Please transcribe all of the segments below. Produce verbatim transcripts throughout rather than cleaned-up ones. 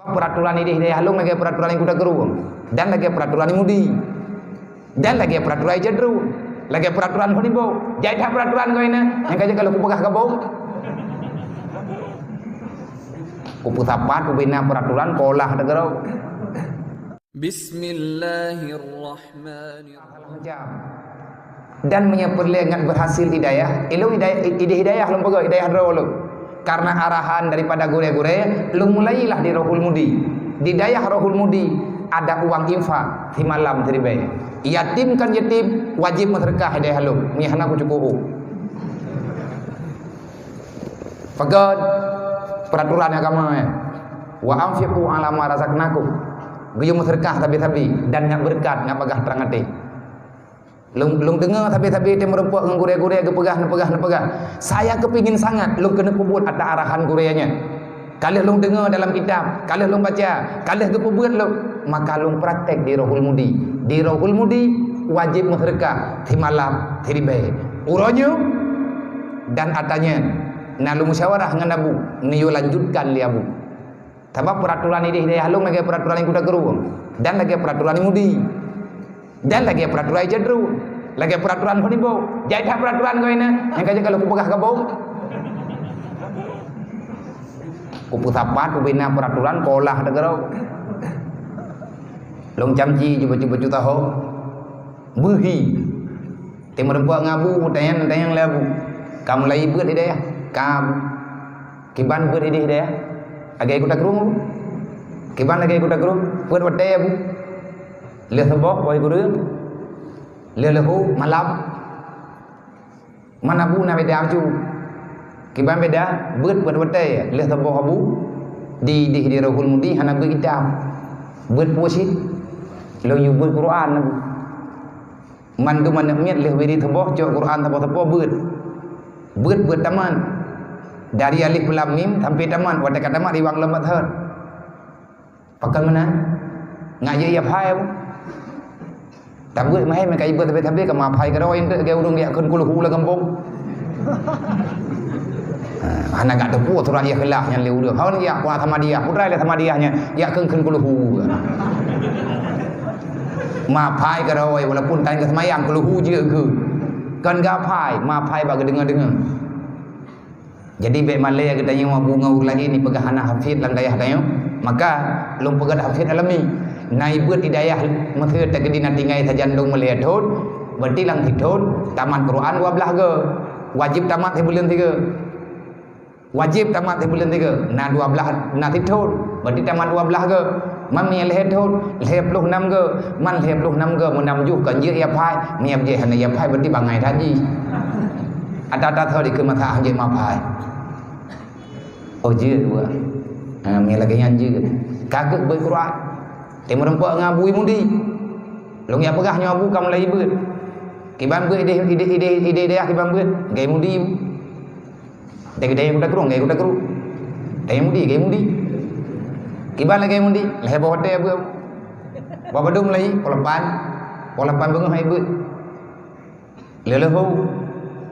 Peuraturan idéh dayah lôn lagèe peuraturan di Kuta Krueng dan lagèe peuraturan di Mudi. Dan lagèe peuraturan Cedru, lagèe peuraturan phon iboh. Jai that peuraturan keu inan, nyang ka jeuet ka lôn kupeugah keu boh. Kupeusapat, kubina peuraturan, kolah teugeurok. Bismillahirrahmanirrahim. Dan meunyoe peureulèe ngat berhasil hidayah, ilôn hidayah, idéh hidayah lôn peugah, hidayah droe lôn. Karena arahan daripada gurèe-gurèe, lôn mulailah di Rohul Mudi. Di dayah Rohul Mudi ada uang infak simalam siribèe. Yatim kon yatim, wajéb meuseudeukah idéh lôn, meunyoe hana kucukôp. Peugöt peuraturan agama, eh. "Wa anfiqu ala ma razaqnakum." Geuyue meuseudeukah sabe-sabe dan ngat beureukat, ngat bagaih trang até. Lôn, lôn deungö sabe-sabe teumeureumpok ngon gurèe-gurèe geupeugah, neupeugah, neupeugah. Saya keupingin sangat lôn keuneuk peubuet ata arahan gurèe nyan. Ka lheueh lôn deungö dalam kitab, ka lheueh lôn baca, ka lheueh geupeubuet lôn, maka lôn praktek di Rohul Mudi. Di Rohul Mudi wajéb meuseudeukah simalam siribèe. Uroe nyoe dan ata nyan na lôn musyawarah ngon Abu, neuyue lanjutkan lé Abu. Sabab peuraturan idéh dayah lôn lagèe peuraturan di Kuta Krueng dan lagèe peuraturan di Mudi. Dan lagèe peuraturan Cedru, lagèe peuraturan phon iboh. Jai that peuraturan keu inan, nyang ka jeuet ka lôn kupeugah keu boh. Kupeusapat, kubina peuraturan, kolah teugeurok. Lôn camci ju bacut-bacut taho. Beuhi. Teumeureumpok ngon Abu, tanyong-tanyong lé Abu. Ka mulai beuet idéh dayah? Ka, Abu. Kiban beuet idéh dayah? Lagèe Kuta Krueng, Abu. Kiban lagèe Kuta Krueng? Peuet watèe, Abu. Lheueh suboh, boh kureueng. Lheueh leuhô, malam. Man Abu na beda bacut. Kiban beda, beuet peuet watèe, lheueh suboh Abu, di, di, di Rohul Mudi hana beuet kitab. Beuet peue cit? Lôn yue beuet Quran, Abu. Mandum aneuk miet lheueh wirid suboh cok Quran sapo-sapo beuet. Beuet-beuet tamat. Dari alif lam mim sampai tamat, watèe ka tamat iwang lom bak thon. Pakon meunan? Ngat jeuet ya phai, Abu. Tabeuet meuhai meuka ibeuet sabe-sabe ka ma phai keudroe eunteuk lagèe ureueng jak kheun kulhu lam gampông. Ha, hana gak teupeu surat Ikhlas nyan lé ureueng. Hana jak kuat Samadiyah, putra lé Samadiyah nyan, jak kheun kheun kulhu. Ma phai keudroe walaupun tan geuseumayang kulhu jeuet kheun. Kon gak phai, ma phai bak geudeungoe-deungoe. Jadi, bèk malèe geutanyoe Abu ngon ureueng laén jipeugah hana hafid lam dayah tanyoe. Maka, lôn peugöt hafid alami. Na ibeuet di dayah Mesir teukeudi na tinggai sajan dong meulhèe thon, berarti lam sithon tamat Quran dua blaih goe. Wajéb tamat sibuleuen sigoe. Wajéb tamat sibuleuen sigoe. Na dua blaih, na sithon, berarti tamat dua blaih goe. Man meunyoe lhèe thon, lhèe ploh nam goe. Man lhèe ploh nam goe, meunam juh kon jeuet ya phai. Meunyoe jeuet hana ya phai, berarti bangai that jih. Ata-ata thon dikeue masa han jeuet ma phai. Oh, jeuet dua. Ha, meunyoe lagèe nyan jeuet. Ka keuh beuet Quran. Teumeureumpok ngon Abu Mudi. Lôn jak peugah nyoe Abu ka mulai beuet. Kiban beuet idéh, idéh, idéh, idéh dayah kiban beuet. Lagèe Mudi. Dayah, dayah Kuta Krueng, lagèe Kuta Krueng. Dayah Mudi, lagèe Mudi. Kiban lagèe Mudi. Lhèe boh watèe beuet. Boh padum lagi, poh lapan. Poh lapan beungoh hai beuet. Lheuh leuhô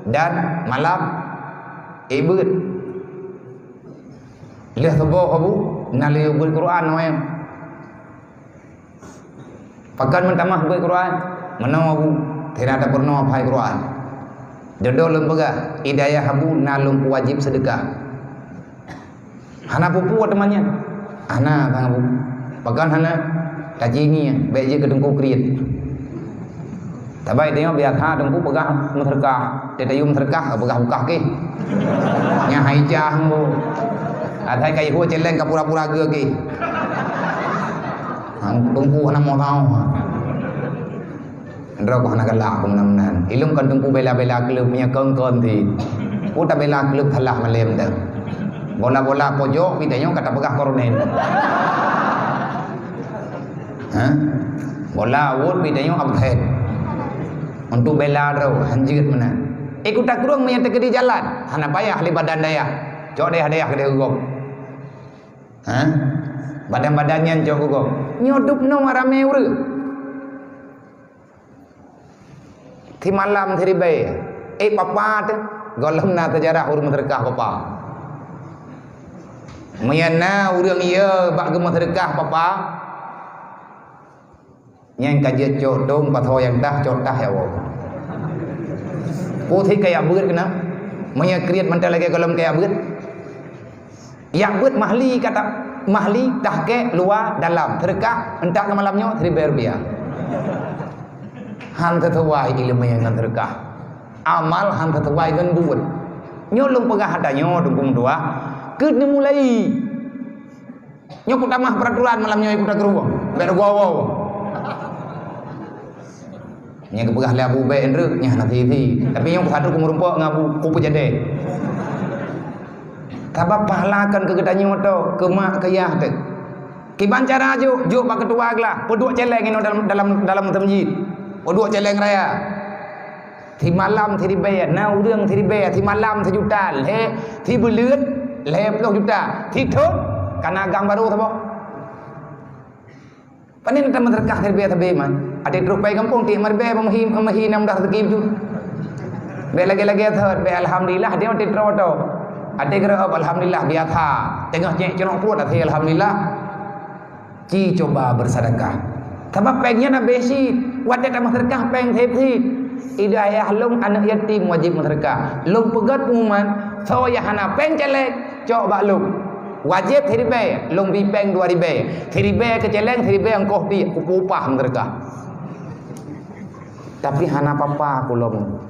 dan malam ibeuet. Lheuh suboh Abu na lheuh beuet Quran ngon. Pakon meutamah beuet Quran? Meunoe Abu, sira tapeurunoe phai Quran. Dudoe lôn peugah, di dayah Abu na lôn peuwajéb seudeukah. Hana peue-peue teuma nyan. Hana, kang Abu. Pakon hana? Taci ngieng, bèk jeuet keu teungku kriet. Tabai tanyoe biasa teungku peugah meuseudeukah. Teuh tayue meuseudeukah, peugah bukah keh. Nyan hai cah, Abu. Asai ka ihue céléng ka pura-pura geu keh. Hang teungku hana mau tau. Droe keuh hana galak keu meunan-meunan. Ilôn kon teungku bela-bela klub, meunyoe kon-kon cit. Ku tabela klub salah malém dah. Bola-bola pojok pih tanyoe ka tapeugah kornel. Ha? Bola awot pih tanyoe offside. Untuk bela droe, hanjeuet meunan. Eh, Kuta Krueng meunyoe teukeudi jalan, hana payah lé badan dayah. Cok dayah-dayah keudéh gob. Ha? Badan-badan nyan cok gob. Nyoe dub noe ramé ureueng. Simalam siribèe, eh, papa teuh, gohlom na seujarah ureueng meuseudeukah papa. Meunyo na ureuëng ie bak geumeuseudeukah papa, nyan ka jeuet cok dong pasoe nyang tah, cok tah ya Allah. Peue sit ka yak beuet keunan? Meunyo kriet mantong lagée gohlom ka yak beuet. Yak beuet mahli kata, mahli, tahkek, luwa, dalam. Seudeukah, entak keu malam nyoe, siribée rupiah. Han seusuai iéleumé ngon seudeukah. Amal han seusuai ngon buet. Nyoe lôn peugah ata nyoe, dukung dua. Keuneuk mulai. Nyoe kutamah peraturan malam nyoe kuta keureuwong. Bék reugoe-woe. Nyang geupeugah lé Abu Ubay Indra, nyan hana sisi. Tapi nyang satu kumeurumpok ngon Abu, kupeujadé. Sabab pahala kon keu geutanyoe to, keu mak, keu yah teuh. Kiban cara jok, jok bak keutua glah, peuduek céléng inoe dalam, dalam, dalam meuseumjid. Peuduek céléng raya. Simalam siribée, na ureuëng siribée, simalam sijuta, lhée, sibuleuen, lhée ploh juta. Sithon, kana gang barô saboh. Pane na tameuseudekah siribée sabe man. Até trok pai gampông tiek maribée meumeuhi, meumeuhi nam dah rezeki beutôi. Bék lagée-lagée thot, bék alhamdulillah, dia até trok to. Até geureup alhamdulillah biasa. Teungoh cek cenok pruet até alhamdulillah. Ci cuba beuseudekah. Sabab péng nyan habéh cit. Watée tameuseudekah péng sép cit. Di dayah lôn aneuëk yatim wajéb meuseudekah. Lôn peugét pengumuman, soe nyang hana péng céléng, cok bak lôn. Wajéb siribée, lôn bri péng dua ribée. Siribée keu céléng, siribée ongkoh tiek, kupeupah meuseudekah. Tapi hana papa kulom.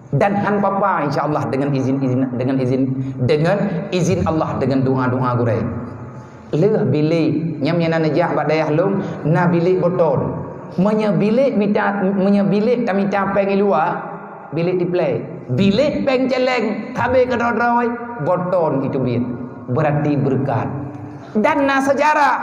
Dan han papa, insya Allah, dengan izin, izin, dengan izin, dengan izin Allah, dengan doa-doa gurée. Lheueh bilék, nyam nyang na neujak bak dayah lôn, na bilék boton. Meunyoe bilék mita, meunyoe bilék tamita péng i luwa, bilék tiplek. Bilék péng céléng, sabe keudroe-droe, boton itu biet. Berarti beureukat. Dan na seujarah,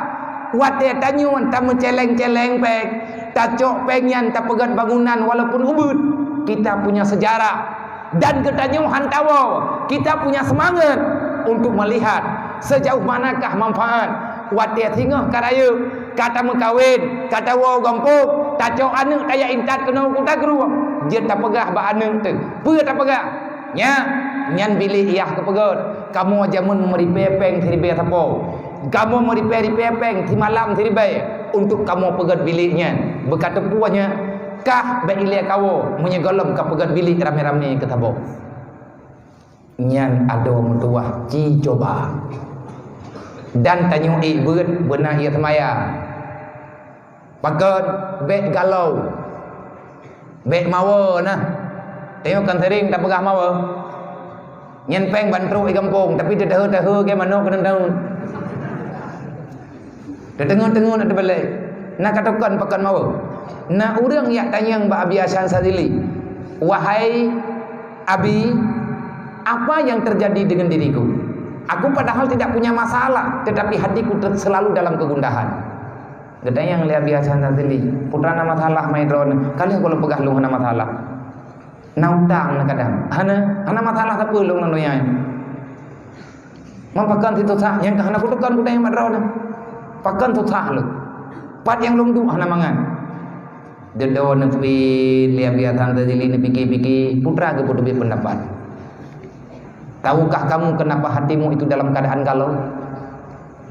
watée tanyoe tameucéléng-céléng péng, tacok péng nyan tapeugét bangunan walaupun ubit, kita punya sejarah. Dan geutanyoe han tawoe, kita punya semangat untuk melihat sejauh manakah manfaat. Watée singoh ka rayeuk, ka tameukawen, ka tawoe gampông, tacok aneuëk tajak intat keunoe kuta keureuwong, jeuet tapeugah bak aneuëk teuh. Peue tapeugah? Nyak, nyan bilék yah geupeugét. Kamoe jameun meuripée péng siribée sapo. Kamoe meuripée-ripée péng simalam siribée untuk kamoe peugét bilék nyan. Beuka teupeue nyan, kah bék ilée kawoe meunyoe gohlom ka peugét bilék ramé-ramé keu saboh. Nyan adoe meutuwah ci cuba. Dan tanyoe ék beuet beuna ie seumaya. Pakon bék galao, bék mawe na. Tanyoe kan sering tapeugah mawe. Nyan péng ban trok i gampông, tapi teuteuhe-teuhe ge manok keuneuk daun. Teuteungoe-teungoe na teubalek. Na katokan pakon mawe. Na ureuëng yak tanyong bak Abi Hasan Sadili, "Wahai Abi, apa yang terjadi dengan diriku? Aku padahal tidak punya masalah, tetapi hatiku ter-, selalu dalam kegundahan." Geutanyong lé Abi Hasan Sadili, "Peue na masalah mai droeneuh?" "Ka lheueh gohlom peugah lôn hana masalah. Na utang na kadang." "Hana, hana masalah sapeue lôn lam donya nyoe." "Man pakon sit susah, nyang ka hana kutekan kudang bak droeneuh. Pakon susah lôn. Pat nyang lôn duek hana mangat." Dudoe neupiet lé Abi Hasan Sadili, neupike-pike, peue teuma geupeuteubiet peundapat. "Tahukah kamu kenapa hatimu itu dalam keadaan galau?"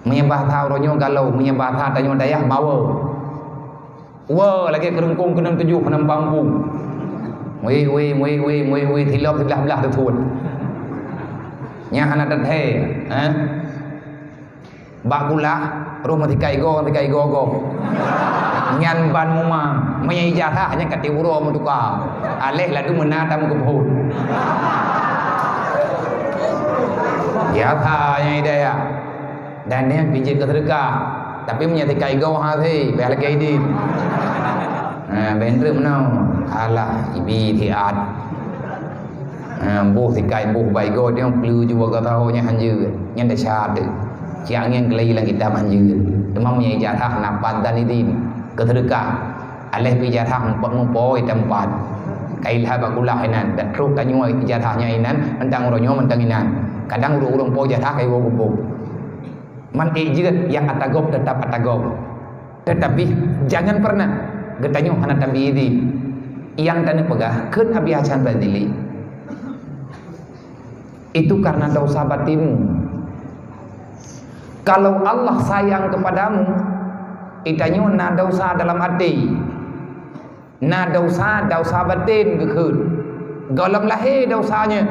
Meunyoe bahasa uroe nyoe galau, meunyoe bahasa tanyoe dayah mawe. Woe lagée keurungkong keunong tujoh hana muphom-phom. Wei, wei, wei, wei, wei, wei, silop siblah-blah teuthon. Nyan hana teuthée, eh? Bak kulah, roh meusikai goe, sikai goe-goe. Nyan ban muma, meunyoe ijazah nyan ka tiep uroe meutuka. Aléh laju meuna tameukeubhot. Biasa nyang idaya. Dan nyan pih jeuet keu seudeukah. Tapi meunyoe sikai goe hase, payah lakée idin. Ha, bék treuk meunoe. Alah, ibi siat. Ha, boh sikai boh bai goe nyoe peuleuju warga saho nyan hanjeuet. Nyan desya teuh. Siat ngieng keulai lam kitab hanjeuet. Teuma meunyoe ijazah na pat dan idin keu seudeukah. Aléh pih ijazah meupo-, meupoe teumpat. Ka ilhah bak kulah inan, dan trok tanyoe ijazah nyan inan, mantong uroe nyoe mantong inan. Kadang ureuëng-ureuëng po ijazah ka iwoe geubong. Man ék jeuet nyang ata gob teutap ata gob. Teutapi jangan pernah geutanyoe hana tabi idin. Nyang taneuk peugah kheun Abi Hasan Sadili. Itu karena dosa batinmu. Kalau Allah sayang kepadamu, geutanyoe na desya dalam até. Na desya, desya batén geukheun. Gohlom lahé desya nyan.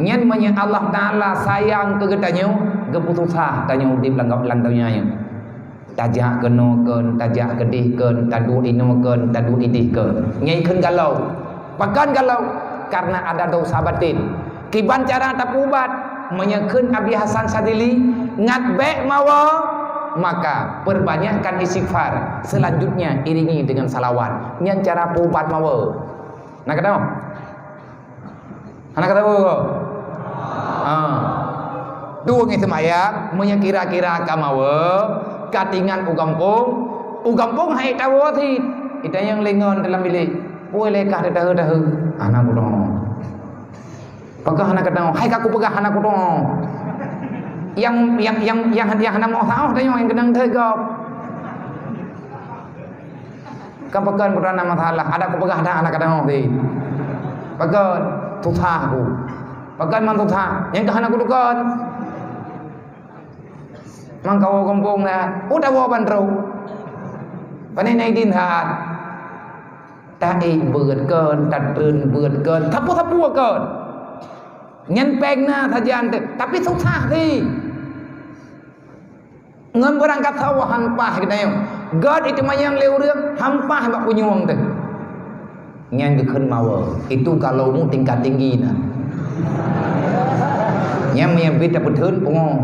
Nyan meunyoe Allah Taala sayang keu geutanyoe, geupeususah tanyoe udeb lam, lam donya nyoe. Tajak keunoe kon, tajak keudeh kon, taduek inoe kon, taduek ideh kon. Nyan kheun galau. Pakon galau? Karena ada desya batén. Kiban cara tapeuubat? Meunyoe kheun Abi Hasan Syadzili, ngat bék mawoe, maka perbanyakkan istighfar. Selanjutnya iringi dengan salawat. Nyan cara peuubat mawoe. Na keudroe? Hana ka tawoe? Ha. Tueng seumayang, meunyoe kira-kira ka mawoe, ka tingat u gampông, u gampông hai tawoe cit. Itanyong lé ngon dalam bilék. Peue lé kah teudahe-dahe? Hana kudroe. Peugah hana kudroe. Hai ka kupeugah hana kudroe. Nyang, nyang, nyang, nyang, nyang hana meusahoh tanyong nyang keunong teuh gob. Kan pakon bukan na masalah, adak kupeugah dah anak kadang orang. Pakon susah aku. Pakon man susah, nyang kah anak kutukon. Mang kawo gampông dah, udah bawa bandro. Pane na idin hat. Taék beuet kon, tatreun beuet kon, sapu-sapu kon. Nyan péng na sajan teuh, tapi susah sih. Ngon beurangkat sawoe han paih geutanyoe. Göt iteumayang lé ureuëng han paih bak punyueng teuh. Nyan geukheun mawoe. Itu kalau mu tingkat tinggi na. Nyan meunyo bit tapeutheun pungo.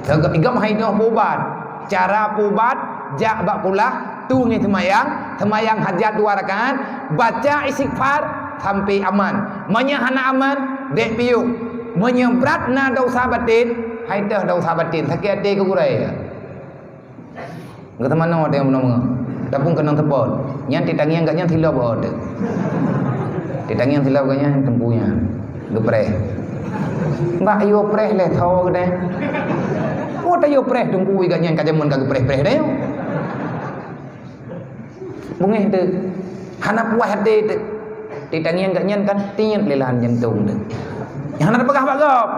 Teugok igam hai nyoe peuubat. Cara peuubat, jak bak kulah, tueng seumayang, seumayang hajat dua rakaat, baca istighfar sampai aman. Meunyo hana aman, bék piôh. Meunyo brat na desya batén, hai teuh desya batén, sakét até keu gurée. Geuteumanoe teuh bunoe meungoh. Tapung keunong teupot. Nyan titangieng gak nyan silop oh teuh. Titangieng silop gak nyan teungku nyan. Geupreh. Bak yo preh lé tho geude. Oh ta yo preh teungku gak nyan ka jameun ka geupreh-preh deh. Bungéh teuh. Hana puas até teuh. Titangieng gak nyan kan tiet lé lam jantong teuh. Hana tapeugah bak gob.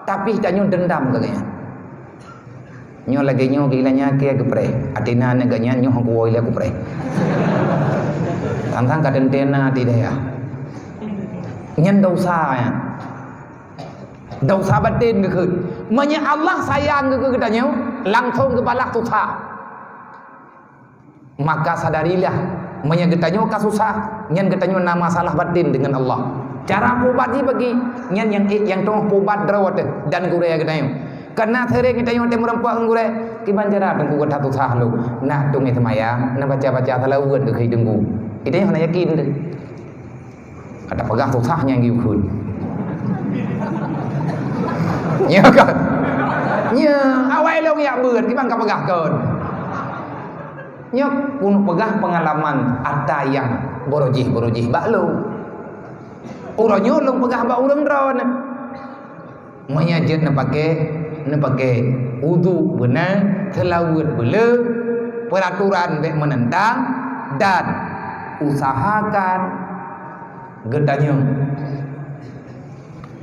Tapi tanyoe dendam gak nyan. Nyoe lagée nyoe geuilang nyan akhé geupreh. Até na aneuk gak nyan nyoe hong kuwoe ilée kupreh. Tantang ka teuntée na até dayah. Nyan desya nyan. Desya batén geukheun. Meunyo Allah sayang keu geutanyoe, langsong geubalah susah. Maka sadarilah, meunyo geutanyoe ka susah, nyan geutanyoe na masalah batin deungon Allah. Cara peubat jih bagi nyan nyang ék nyang teungoh peubat droe teuh dan gurée geutanyoe. Kana seuréng geutanyoe teuh meureumpok ngon gurée, kiban cara teungku gata susah lom. Nak tueng seumayang, nak baca-baca salaweuet keu teungku. Geutanyoe hana yakin teuh. Ka tapeugah susah nyang geukheun. Nya kan? Nya, awai lôn yak beuet, kiban ka peugah kon. Nyoe keuneuk peugah peungalaman ata nyang barojih-barojih bak lôn. Uroe nyoe lôn peugah bak ureuëng droeneuh. Meunyo jeuet neupaké, neupaké udhu beuna, seulaweuet beuleu, peuraturan bék meunentang, dan usahakan geutanyoe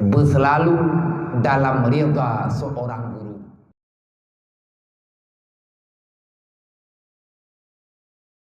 beuseulalu dalam ridha seurang